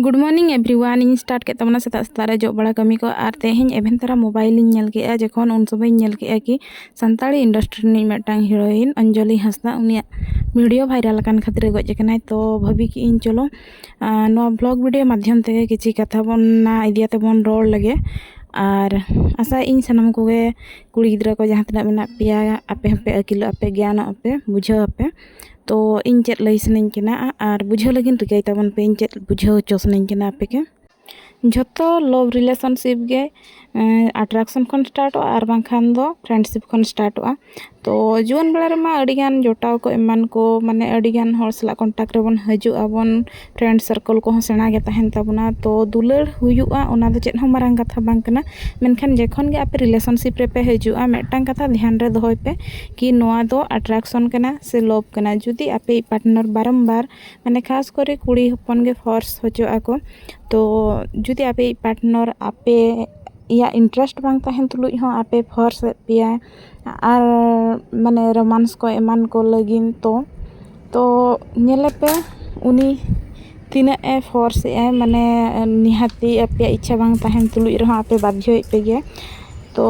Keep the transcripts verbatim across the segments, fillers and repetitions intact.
Good morning everyone. ᱤᱧ start ᱠᱮᱫ ᱛᱟᱵᱚᱱᱟ ᱥᱮᱛᱟᱜ ᱥᱮᱛᱟᱜ ᱨᱮ ᱡᱚᱜ ᱵᱟᱲᱟ ᱠᱟᱹᱢᱤ ᱠᱚ᱾ ᱟᱨ ᱛᱮᱦᱮᱧ ᱮᱵᱷᱮᱱ ᱛᱟᱨᱟ mobile ᱤᱧ ᱧᱮᱞ ᱠᱮᱫᱼᱟ, ᱡᱚᱠᱷᱚᱱ ᱩᱱ ᱥᱚᱢᱚᱭ ᱤᱧ ᱧᱮᱞ ᱠᱮᱫᱼᱟ ᱠᱤ ᱥᱟᱱᱛᱟᱲᱤ industry ᱨᱤᱱᱤᱡ ᱢᱤᱫᱴᱟᱝ heroine ᱚᱧᱡᱚᱞᱤ ᱦᱟᱸᱥᱫᱟ, ᱩᱱᱤᱭᱟᱜ video viral ᱟᱠᱟᱱ ᱠᱷᱟᱹᱛᱤᱨ ᱜᱚᱡ ᱟᱠᱟᱱᱟᱭ᱾ ᱛᱚ ᱵᱷᱟᱹᱵᱤ ᱠᱮᱫ ᱤᱧ ᱪᱚᱞᱚ ᱱᱚᱣᱟ vlog video ᱢᱟᱫᱽᱫᱷᱚᱢ ᱛᱮᱜᱮ ᱠᱤᱪᱷᱤ ᱠᱟᱛᱷᱟ ᱵᱚᱱ ᱚᱱᱟ ᱤᱫᱤ ᱠᱟᱛᱮ ᱵᱚᱱ ᱨᱚᱲ ᱞᱮᱜᱮ᱾ ᱟᱨ ᱟᱥᱟᱭᱮᱫ ᱤᱧ ᱥᱟᱱᱟᱢ ᱠᱚᱜᱮ ᱠᱩᱲᱤ ᱜᱤᱫᱽᱨᱟᱹ ᱠᱚ ᱡᱟᱦᱟᱸ ᱛᱤᱱᱟᱹᱜ ᱢᱮᱱᱟᱜ ᱯᱮᱭᱟ, ᱟᱯᱮ ᱦᱚᱸᱯᱮ ᱟᱹᱠᱤᱞᱚᱜ ᱟᱯᱮ, ᱜᱮᱭᱟᱱᱚᱜ ᱟᱯᱮ, ᱵᱩᱡᱷᱟᱹᱣ ᱟᱯᱮ᱾ ᱛᱚ ᱤᱧ ᱪᱮᱫ ᱞᱟᱹᱭ ᱥᱟᱱᱟᱧ ᱠᱟᱱᱟ ᱟᱨ ᱵᱩᱡᱷᱟᱹᱣ ᱞᱟᱹᱜᱤᱫ ᱨᱤᱠᱟᱹᱭ ᱛᱟᱵᱚᱱ ᱯᱮ, ᱤᱧ ᱪᱮᱫ ᱵᱩᱡᱷᱟᱹᱣ ᱦᱚᱪᱚ ᱥᱟᱱᱟᱧ ᱠᱟᱱᱟ ᱟᱯᱮ ᱜᱮ᱾ ᱡᱷᱚᱛᱚ love relationship ᱜᱮ attraction ᱠᱷᱚᱱ startᱚᱜᱼᱟ ᱟᱨ ᱵᱟᱝᱠᱷᱟᱱ ᱫᱚ friendship ᱠᱷᱚᱱ startᱚᱜᱼᱟ᱾ ᱛᱚ ᱡᱩᱣᱟᱹᱱ ᱵᱮᱲᱟ ᱨᱮᱢᱟ ᱟᱹᱰᱤᱜᱟᱱ ᱡᱚᱴᱟᱣ ᱠᱚ ᱮᱢᱟᱱ ᱠᱚ, ᱢᱟᱱᱮ ᱟᱹᱰᱤᱜᱟᱱ ᱦᱚᱲ ᱥᱟᱞᱟᱜ contact ᱨᱮᱵᱚᱱ ᱦᱤᱡᱩᱜ ᱟᱵᱚᱱ, friend circle ᱠᱚᱦᱚᱸ ᱥᱮᱬᱟ ᱜᱮ ᱛᱟᱦᱮᱱ ᱛᱟᱵᱚᱱᱟ᱾ ᱛᱚ ᱫᱩᱞᱟᱹᱲ ᱦᱩᱭᱩᱜᱼᱟ, ᱚᱱᱟ ᱫᱚ ᱪᱮᱫ ᱦᱚᱸ ᱢᱟᱨᱟᱝ ᱠᱟᱛᱷᱟ ᱵᱟᱝ ᱠᱟᱱᱟ᱾ ᱢᱮᱱᱠᱷᱟᱱ ᱡᱚᱠᱷᱚᱱ ᱜᱮ ᱟᱯᱮ relationship ᱨᱮᱯᱮ ᱦᱤᱡᱩᱜᱼᱟ, ᱢᱤᱫᱴᱟᱝ ᱠᱟᱛᱷᱟ ᱫᱷᱮᱭᱟᱱ ᱨᱮ ᱫᱚᱦᱚᱭ ᱯᱮ ᱠᱤ ᱱᱚᱣᱟ ᱫᱚ attraction ᱠᱟᱱᱟ ᱥᱮ love ᱠᱟᱱᱟ᱾ ᱡᱩᱫᱤ ᱟᱯᱮᱭᱤᱡ partner ᱵᱟᱨᱚᱢᱵᱟᱨ, ᱢᱟᱱᱮ ᱠᱷᱟᱥ ᱠᱚᱨᱮ ᱠᱩᱲᱤ ᱦᱚᱯᱚᱱ ᱜᱮ force ᱦᱚᱪᱚᱜ ᱟᱠᱚ, ᱛᱚ ᱡᱩᱫᱤ ᱟᱯᱮᱭᱤᱡ partner ᱟᱯᱮᱭᱟᱜ interest ᱵᱟᱝ ᱛᱟᱦᱮᱱ ᱛᱩᱞᱩᱡ ᱦᱚᱸ ᱟᱯᱮ force ᱮᱫ ᱯᱮᱭᱟᱭ ᱟᱨ ᱢᱟᱱᱮ romance ᱠᱚ ᱮᱢᱟᱱ ᱠᱚ ᱞᱟᱹᱜᱤᱫ, ᱛᱚ ᱛᱚ ᱧᱮᱞᱮᱯᱮ ᱩᱱᱤ ᱛᱤᱱᱟᱹᱜ ᱮ force ᱮᱫᱟᱭ, ᱢᱟᱱᱮ ᱱᱤᱦᱟᱹᱛᱤ ᱟᱯᱮᱭᱟᱜ ᱤᱪᱪᱷᱟ ᱵᱟᱝ ᱛᱟᱦᱮᱱ ᱛᱩᱞᱩᱡ ᱨᱮᱦᱚᱸ ᱟᱯᱮ ᱵᱟᱫᱽᱫᱷᱚᱭᱮᱫ ᱯᱮ ᱜᱮᱭᱟ᱾ ᱛᱚ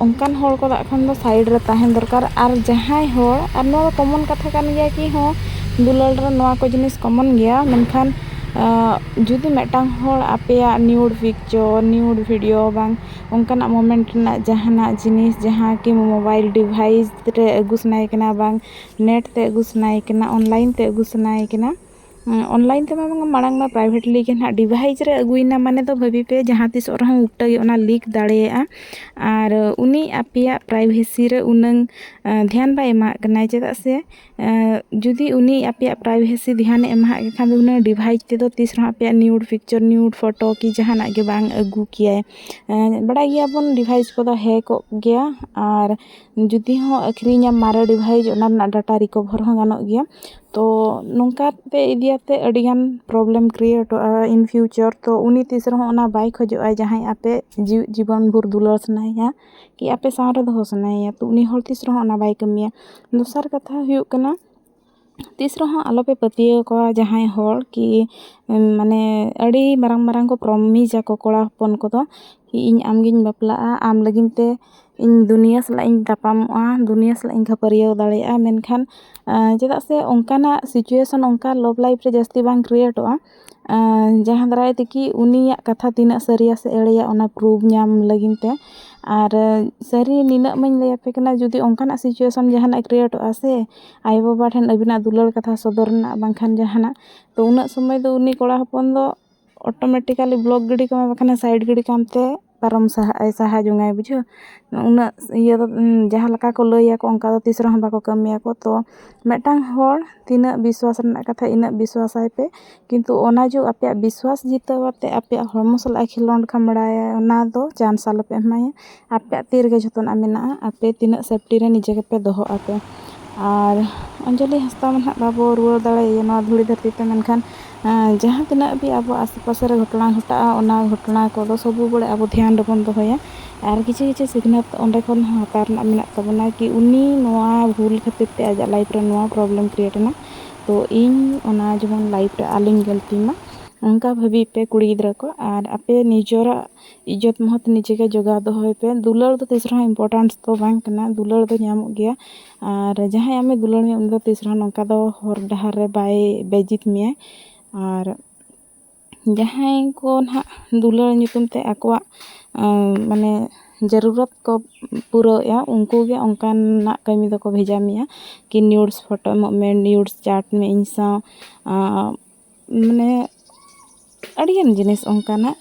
ᱚᱱᱠᱟᱱ ᱦᱚᱲ ᱠᱚᱫᱚ ᱠᱷᱟᱱ ᱫᱚ side ᱨᱮ ᱛᱟᱦᱮᱱ ᱫᱚᱨᱠᱟᱨ᱾ ᱟᱨ ᱡᱟᱦᱟᱸᱭ ᱦᱚᱲ, ᱟᱨ ᱱᱚᱣᱟ ᱫᱚ common ᱠᱟᱛᱷᱟ ᱠᱟᱱ ᱜᱮᱭᱟ ᱠᱤ ᱦᱚᱸ, ᱫᱩᱞᱟᱹᱲ ᱨᱮ ᱱᱚᱣᱟ ᱠᱚ ᱡᱤᱱᱤᱥ common ᱜᱮᱭᱟ, ᱢᱮᱱᱠᱷᱟᱱ ᱡᱩᱫᱤ ᱢᱤᱫᱴᱟᱝ ᱦᱚᱲ ᱟᱯᱮᱭᱟᱜ nude picture, nude video ᱵᱟᱝ ᱚᱱᱠᱟᱱᱟᱜ moment ᱨᱮᱱᱟᱜ ᱡᱟᱦᱟᱱᱟᱜ ᱡᱤᱱᱤᱥ ᱡᱟᱦᱟᱸ ᱠᱤ mobile device ᱨᱮ ᱟᱹᱜᱩ ᱥᱟᱱᱟᱭᱮ ᱠᱟᱱᱟ, ᱵᱟᱝ net ᱛᱮ ᱟᱹᱜᱩ ᱥᱟᱱᱟᱭᱮ ᱠᱟᱱᱟ, online ᱛᱮ ᱟᱹᱜᱩ ᱥᱟᱱᱟᱭᱮ ᱠᱟᱱᱟ, online ᱛᱮᱢᱟ ᱵᱟᱝ, ᱢᱟᱲᱟᱝ ᱢᱟ privately ᱜᱮ ᱱᱟᱦᱟᱜ device ᱨᱮ ᱟᱹᱜᱩᱭᱮᱱᱟ, ᱢᱟᱱᱮ ᱫᱚ ᱵᱷᱟᱹᱵᱤ ᱯᱮ ᱡᱟᱦᱟᱸ ᱛᱤᱥᱚᱜ ᱨᱮᱦᱚᱸ ᱩᱞᱴᱟᱹ ᱜᱮ ᱚᱱᱟ leak ᱫᱟᱲᱮᱭᱟᱜᱼᱟ᱾ ᱟᱨ ᱩᱱᱤ ᱟᱯᱮᱭᱟᱜ privacy ᱨᱮ ᱩᱱᱟᱹᱝ ᱫᱷᱮᱭᱟᱱ ᱵᱟᱭ ᱮᱢᱟᱜ ᱠᱟᱱᱟᱭ, ᱪᱮᱫᱟᱜ ᱥᱮ ᱡᱩᱫᱤ ᱩᱱᱤ ᱟᱯᱮᱭᱟᱜ privacy ᱫᱷᱮᱭᱟᱱᱮ ᱮᱢᱟᱜ ᱠᱷᱟᱱ ᱫᱚ ᱩᱱᱟᱹᱜ device ᱛᱮᱫᱚ ᱛᱤᱥ ᱨᱮᱦᱚᱸ ᱟᱯᱮᱭᱟᱜ nude picture, nude photo ᱠᱤ ᱡᱟᱦᱟᱱᱟᱜ ᱜᱮ ᱵᱟᱝ ᱟᱹᱜᱩ ᱠᱮᱭᱟᱭ᱾ ᱵᱟᱲᱟᱭ ᱜᱮᱭᱟᱵᱚᱱ device ᱠᱚᱫᱚ hackᱚᱜ ᱜᱮᱭᱟ, ᱟᱨ ᱡᱩᱫᱤ ᱦᱚᱸ ᱟᱹᱠᱷᱨᱤᱧᱟᱢ ᱢᱟᱨᱮ device, ᱚᱱᱟ ᱨᱮᱱᱟᱜ data recover ᱦᱚᱸ ᱜᱟᱱᱚᱜ ᱜᱮᱭᱟ᱾ ᱛᱚ ᱱᱚᱝᱠᱟ ᱯᱮ ᱤᱫᱤᱭᱟᱛᱮ ᱟᱹᱰᱤᱜᱟᱱ problem createᱚᱜᱼᱟ in future᱾ ᱛᱚ ᱩᱱᱤ ᱛᱤᱥ ᱨᱮᱦᱚᱸ ᱚᱱᱟ ᱵᱟᱭ ᱠᱷᱚᱡᱚᱜᱼᱟ, ᱡᱟᱦᱟᱸᱭ ᱟᱯᱮ ᱡᱤᱣᱤᱫ ᱡᱤᱵᱚᱱ ᱵᱷᱳᱨ ᱫᱩᱞᱟᱹᱲ ᱥᱟᱱᱟᱭᱮᱭᱟ ᱠᱤ ᱟᱯᱮ ᱥᱟᱶ ᱨᱮ ᱫᱚᱦᱚ ᱥᱟᱱᱟᱭᱮᱭᱟ, ᱛᱚ ᱩᱱᱤ ᱦᱚᱲ ᱛᱤᱥ ᱨᱮᱦᱚᱸ ᱚᱱᱟ ᱵᱟᱭ ᱠᱟᱹᱢᱤᱭᱟ᱾ ᱫᱚᱥᱟᱨ ᱠᱟᱛᱷᱟ ᱦᱩᱭᱩᱜ ᱠᱟᱱᱟ, ᱛᱤᱥ ᱨᱮᱦᱚᱸ ᱟᱞᱚᱯᱮ ᱯᱟᱹᱛᱭᱟᱹᱣ ᱠᱚᱣᱟ ᱡᱟᱦᱟᱸᱭ ᱦᱚᱲ ᱠᱤ, ᱢᱟᱱᱮ, ᱟᱹᱰᱤ ᱢᱟᱨᱟᱝ ᱢᱟᱨᱟᱝ ᱠᱚ ᱯᱨᱚᱢᱤᱥ ᱟᱠᱚ ᱠᱚᱲᱟ ᱦᱚᱯᱚᱱ ᱠᱚᱫᱚ, ᱠᱤ ᱤᱧ ᱟᱢᱜᱤᱧ ᱵᱟᱯᱞᱟᱜᱼᱟ, ᱟᱢ ᱞᱟᱹᱜᱤᱫ ᱛᱮ ᱤᱧ ᱫᱩᱱᱤᱭᱟᱹ ᱥᱟᱞᱟᱜ ᱤᱧ ᱛᱟᱯᱟᱢᱚᱜᱼᱟ, ᱫᱩᱱᱤᱭᱟᱹ ᱥᱟᱞᱟᱜ ᱤᱧ ᱠᱷᱟᱹᱯᱟᱹᱨᱤᱭᱟᱹᱣ ᱫᱟᱲᱮᱭᱟᱜᱼᱟ᱾ ᱢᱮᱱᱠᱷᱟᱱ ᱪᱮᱫᱟᱜ ᱥᱮ ᱚᱱᱠᱟᱱᱟᱜ situation ᱚᱱᱠᱟ love life ᱨᱮ ᱡᱟᱹᱥᱛᱤ ᱵᱟᱝ createᱚᱜᱼᱟ, ᱡᱟᱦᱟᱸ ᱫᱟᱨᱟᱭ ᱛᱮᱠᱤ ᱩᱱᱤᱭᱟᱜ ᱠᱟᱛᱷᱟ ᱛᱤᱱᱟᱹᱜ ᱥᱟᱹᱨᱤᱭᱟ ᱥᱮ ᱮᱲᱮᱭᱟ, ᱚᱱᱟ prove ᱧᱟᱢ ᱞᱟᱹᱜᱤᱫ ᱛᱮ᱾ ᱟᱨ ᱥᱟᱹᱨᱤ ᱱᱤᱱᱟᱹᱜ ᱢᱟᱧ ᱞᱟᱹᱭ ᱟᱯᱮ ᱠᱟᱱᱟ, ᱡᱩᱫᱤ ᱚᱱᱠᱟᱱᱟᱜ situation ᱡᱟᱦᱟᱱᱟᱜ createᱚᱜᱼᱟ ᱥᱮ, ᱟᱭᱳᱼᱵᱟᱵᱟ ᱴᱷᱮᱱ ᱟᱹᱵᱤᱱᱟᱜ ᱫᱩᱞᱟᱹᱲ ᱠᱟᱛᱷᱟ ᱥᱚᱫᱚᱨ ᱨᱮᱱᱟᱜ ᱵᱟᱝᱠᱷᱟᱱ ᱡᱟᱦᱟᱱᱟᱜ, ᱛᱚ ᱩᱱᱟᱹᱜ ᱥᱚᱢᱚᱭ ᱫᱚ ᱩᱱᱤ ᱠᱚᱲᱟ ᱦᱚᱯᱚᱱ ᱫᱚ automatically block ᱜᱤᱰᱤ ᱠᱟᱢᱟᱭ, ᱵᱟᱠᱷᱟᱱ side ᱜᱤᱰᱤ ᱠᱟᱢᱛᱮ ᱯᱟᱨᱚᱢ ᱥᱟᱦᱟᱜᱼᱟᱭ, ᱥᱟᱦᱟ ᱡᱚᱝᱟᱭ, ᱵᱩᱡᱷᱟᱹᱣ᱾ ᱩᱱᱟᱹᱜ ᱤᱭᱟᱹ ᱫᱚ, ᱡᱟᱦᱟᱸ ᱞᱮᱠᱟ ᱠᱚ ᱞᱟᱹᱭᱟᱠᱚ ᱚᱱᱠᱟ ᱫᱚ ᱛᱤᱥ ᱨᱮᱦᱚᱸ ᱵᱟᱠᱚ ᱠᱟᱹᱢᱤᱭᱟᱠᱚ᱾ ᱛᱚ ᱢᱤᱫᱴᱟᱝ ᱦᱚᱲ ᱛᱤᱱᱟᱹᱜ ᱵᱤᱥᱣᱟᱥ ᱨᱮᱱᱟᱜ ᱠᱟᱛᱷᱟ ᱤᱱᱟᱹᱜ ᱵᱤᱥᱣᱟᱥᱟᱭ ᱯᱮ, ᱠᱤᱱᱛᱩ ᱚᱱᱟ ᱡᱮ ᱟᱯᱮᱭᱟᱜ ᱵᱤᱥᱣᱟᱥ ᱡᱤᱛᱟᱹᱣ ᱠᱟᱛᱮ ᱟᱯᱮᱭᱟᱜ ᱦᱚᱲᱢᱚ ᱥᱟᱞᱟᱜ ᱮ ᱠᱷᱮᱞᱳᱰ ᱠᱷᱟᱢᱲᱟᱭᱟ, ᱚᱱᱟ ᱫᱚ chance ᱟᱞᱚᱯᱮ ᱮᱢᱟᱭᱟ᱾ ᱟᱯᱮᱭᱟᱜ ᱛᱤ ᱨᱮᱜᱮ ᱡᱷᱚᱛᱚᱱᱟᱜ ᱢᱮᱱᱟᱜᱼᱟ, ᱟᱯᱮ ᱛᱤᱱᱟᱹᱜ safety ᱨᱮ ᱱᱤᱡᱮ ᱜᱮᱯᱮ ᱫᱚᱦᱚᱜ ᱟᱯᱮ᱾ ᱟᱨ ᱚᱧᱡᱚᱞᱤ ᱦᱟᱸᱥᱫᱟ ᱢᱟ ᱱᱟᱦᱟᱜ ᱵᱟᱵᱚ ᱨᱩᱣᱟᱹᱲ ᱫᱟᱲᱮᱭᱟᱭᱟ ᱱᱚᱣᱟ ᱫᱷᱩᱲᱤ ᱫᱷᱟᱹᱨᱛᱤ ᱛᱮ, ᱢᱮᱱᱠᱷᱟᱱ ᱡᱟᱦᱟᱸ ᱛᱤᱱᱟᱹᱜ ᱜᱮ ᱟᱵᱚ ᱟᱥᱮ ᱯᱟᱥᱮ ᱨᱮ ᱜᱷᱚᱴᱚᱱᱟ ᱜᱷᱚᱴᱟᱜᱼᱟ, ᱚᱱᱟ ᱜᱷᱚᱴᱚᱱᱟ ᱠᱚᱫᱚ ᱥᱚᱵᱩ ᱵᱟᱲᱮ ᱟᱵᱚ ᱫᱷᱮᱭᱟᱱ ᱨᱮᱵᱚᱱ ᱫᱚᱦᱚᱭᱟ᱾ ᱟᱨ ᱠᱤᱪᱷᱩ ᱠᱤᱪᱷᱩ ᱥᱤᱠᱷᱱᱟᱹᱛ ᱚᱸᱰᱮ ᱠᱷᱚᱱ ᱦᱚᱸ ᱦᱟᱛᱟᱣ ᱨᱮᱱᱟᱜ ᱢᱮᱱᱟᱜ ᱛᱟᱵᱚᱱᱟ ᱠᱤ ᱩᱱᱤ ᱱᱚᱣᱟ ᱵᱷᱩᱞ ᱠᱷᱟᱹᱛᱤᱨ ᱛᱮ ᱟᱡᱟᱜ life ᱨᱮ ᱱᱚᱣᱟ problem create ᱮᱱᱟ, ᱛᱚ ᱤᱧ ᱚᱱᱟ ᱡᱮᱢᱚᱱ life ᱨᱮ ᱟᱞᱚᱧ ᱜᱟᱹᱞᱛᱤ ᱢᱟ, ᱚᱱᱠᱟ ᱵᱷᱟᱹᱵᱤ ᱯᱮ ᱠᱩᱲᱤ ᱜᱤᱫᱽᱨᱟᱹ ᱠᱚ᱾ ᱟᱨ ᱟᱯᱮ ᱱᱤᱡᱮᱨᱟᱜ ᱤᱡᱽᱡᱚᱛ ᱢᱚᱦᱚᱛ ᱱᱤᱡᱮ ᱜᱮ ᱡᱚᱜᱟᱣ ᱫᱚᱦᱚᱭ ᱯᱮ᱾ ᱫᱩᱞᱟᱹᱲ ᱫᱚ ᱛᱤᱥ ᱨᱮᱦᱚᱸ importance ᱫᱚ ᱵᱟᱝ ᱠᱟᱱᱟ, ᱫᱩᱞᱟᱹᱲ ᱫᱚ ᱧᱟᱢᱚᱜ ᱜᱮᱭᱟ᱾ ᱟᱨ ᱡᱟᱦᱟᱸᱭ ᱟᱢᱮ ᱫᱩᱞᱟᱹᱲ ᱢᱮᱭᱟ ᱩᱱᱤ ᱫᱚ ᱛᱤᱥ ᱨᱮᱦᱚᱸ ᱱᱚᱝᱠᱟ ᱫᱚ ᱦᱚᱨ ᱰᱟᱦᱟᱨ ᱨᱮ ᱵᱟᱭ ᱵᱮᱡᱤᱛ ᱢᱮᱭᱟ᱾ ᱟᱨ ᱡᱟᱦᱟᱸᱭ ᱠᱚ ᱱᱟᱦᱟᱜ ᱫᱩᱞᱟᱹᱲ ᱧᱩᱛᱩᱢ ᱛᱮ ᱟᱠᱚᱣᱟᱜ ᱢᱟᱱᱮ ᱡᱟᱹᱨᱩᱨᱟᱛ ᱠᱚ ᱯᱩᱨᱟᱹᱣᱮᱫᱼᱟ, ᱩᱱᱠᱩ ᱜᱮ ᱚᱱᱠᱟᱱᱟᱜ ᱠᱟᱹᱢᱤ ᱫᱚᱠᱚ ᱵᱷᱮᱡᱟ ᱢᱮᱭᱟ ᱠᱤ nudes photo ᱮᱢᱚᱜ ᱢᱮ, nudes chat ᱢᱮ ᱤᱧ ᱥᱟᱶ, ᱢᱟᱱᱮ ᱟᱹᱰᱤᱜᱟᱱ ᱡᱤᱱᱤᱥ ᱚᱱᱠᱟᱱᱟᱜ᱾